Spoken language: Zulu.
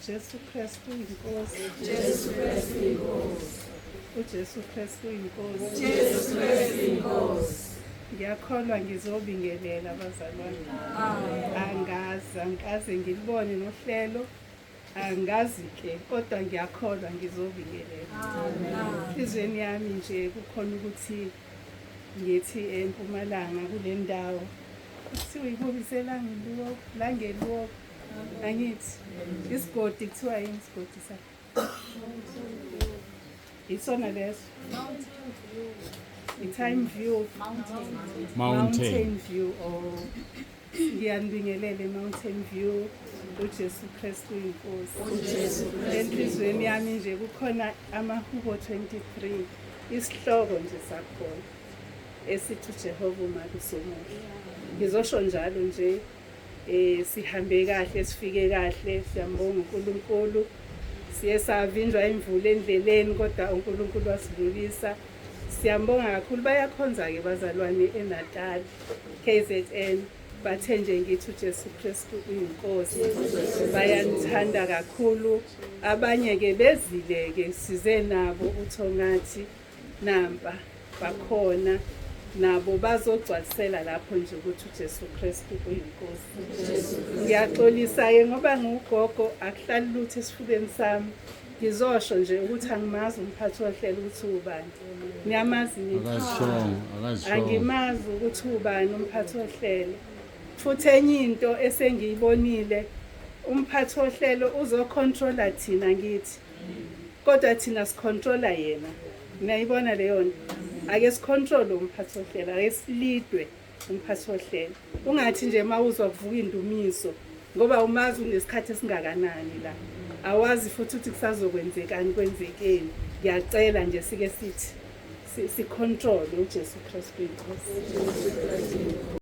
uJesu Kristu inkosi. Jesu Kristu inkosi. UJesu Kristu inkosi. Jesu Kristu inkosi. Ngiyakholwa ngizobingelela bazalwane. Angazi, angikaze ngilibone nohlelo. Angazi ke kodwa ngiyakholwa ngizobingelela. Enhliziyweni yami nje kukhona ukuthi ngithi eMpumalanga kule ndawo kuthiwa ikuphi selangeluwo langeluwo angithi isigodi kuthiwa yini isigodi sa isona leso i-time view. Mountain. Mountain View. Oh, ngiyanibingelela e-Mountain View. UJesu Kristu inkosi. Enhliziyweni yami nje kukhona amahubo 23, isihloko nje sakhona esithi uJehova umalusi omuhle. Ngizosho njalo nje, sihambe kahle, sifike kahle, siyambonga uNkulunkulu. Siye savinjwa imvula endleleni kodwa uNkulunkulu wasidlulisa. Siyambonga kakhulu. Bayakhonza-ke bazalwane eNatal KZN. Bathe nje ngithi uJesu Kristu uyinkosi. Bayanithanda kakhulu. Abanye-ke bezile-ke size nabo uThongathi nampa bakhona nabo bazogcwalisela lapho nje ukuthi uJesu Kristu uyinkosi. Ngiyaxolisa-ke ngoba ngugogo, akuhlali lutho esifubeni sami. Ngizosho nje ukuthi angimazi umphathi wohlelo ukuthi ubani. Niyamazi nini? Akazishongo, akazishongo. Angimazi ukuthi ubani umphathi wohlelo. Futhi enye into esengiyibonile, umphathi wohlelo uzocontrola thina ngithi, kodwa thina sicontrola yena. Niyayibona leyo nto? Ake sicontrole umphathi wohlelo, ake silidwe umphathi wohlelo. Ungathi nje uma uzwa kuvuka indumiso, ngoba umazi unesikhathi esingakanani la, awazi futhi ukuthi kusazokwenzekani, kwenzekeni. Ngiyacela nje sike sithi sicontrole uJesu Kristu inkosi.